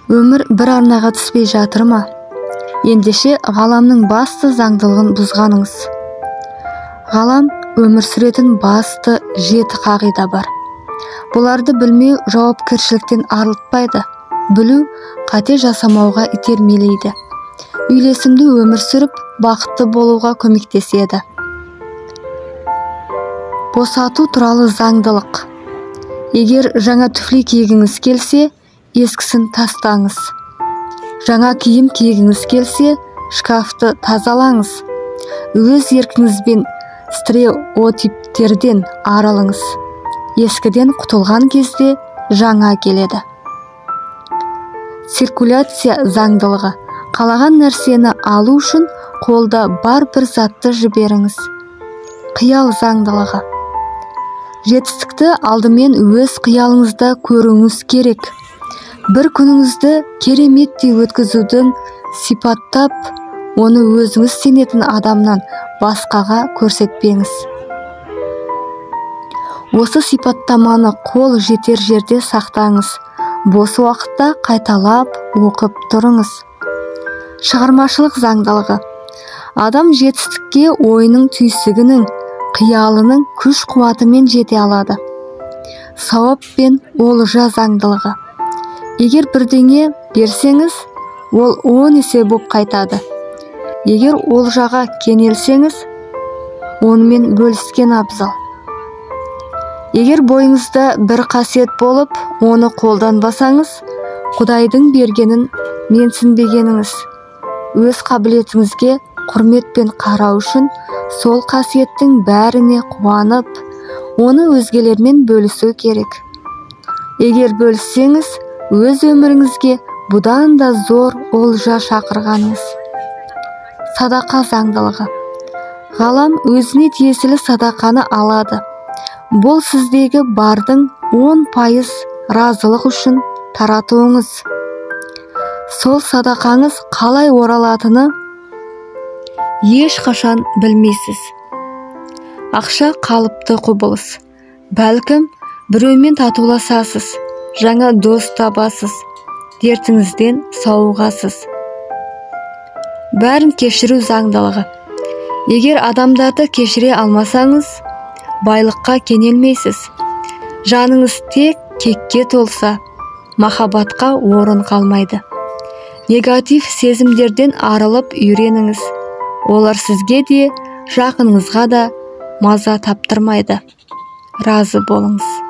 Өмір бір арнаға түспей жатыр ма? Ендеше ғаламның басты заңдылығын бұзғаныңыз. Ғалам өмір сүретін басты 7 қағида бар. Бұларды білмеу жауапкершіліктен арылтпайды. Білу қате жасамауға итермелейді. Үйлесімді өмір сүріп, бақытты болуға көмектеседі. Босату туралы заңдылық. Егер жаңа түфли кигіңіз келсе, ескісін тастаңыз. Жаңа киім кигіңіз келсе, шкафты тазалаңыз. Өз еркіңізбен стереотиптерден арылыңыз. Ескіден құтылған кезде жаңа келеді. Циркуляция заңдылығы. Қалаған нәрсені алу үшін қолда бар бір затты жіберіңіз. Қиял заңдылығы. Жетістікті алдымен өз қиялыңызда көруіңіз керек. Бір күніңізді кереметтей өткізудің сипаттап, оны өзіңіз сенетін адамнан басқаға көрсетпеңіз. Осы сипаттаманы қол жетер жерде сақтаңыз. Бос уақытта қайталап оқып тұрыңыз. Шығармашылық заңдылығы. Адам жетістікке ойының түйсігінің, қиялының күш қуатымен жете алады. Сауап пен олжа заңдылығы. Егер бірдеңе берсеңіз, ол 10 есе боп қайтады. Егер олжаға кенелсеңіз, онымен бөліскен абзал. Егер бойыңызда бір қасиет болып, оны қолданбасаңыз, Құдайдың бергенін менсінбегеніңіз. Өз қабілетіңізге құрметпен қарау үшін сол қасиеттің бәріне қуанып, оны өзгелермен бөлісу керек. Егер бөліссеңіз, өз өміріңізге бұдан да зор олжа шақырғаныңыз. Садақа заңдылығы. Ғалам өзіне тиесілі садақаны алады. Бұл сіздегі бардың 10% разылық үшін таратуыңыз. Сол садақаңыз қалай оралатыны ешқашан білмейсіз. Ақша қалыпты құбылыс. Бәлкім, біреумен татуласасыз, жаңа дос табасыз, дертіңізден сауығасыз. Бәрін кешіру заңдылығы. Егер адамдарды кешіре алмасаңыз, байлыққа кенелмейсіз. Жаныңыз тек кекке толса, махаббатқа орын қалмайды. Негатив сезімдерден арылып үйреніңіз. Олар сізге де, жақыныңызға да маза таптырмайды. Разы болыңыз.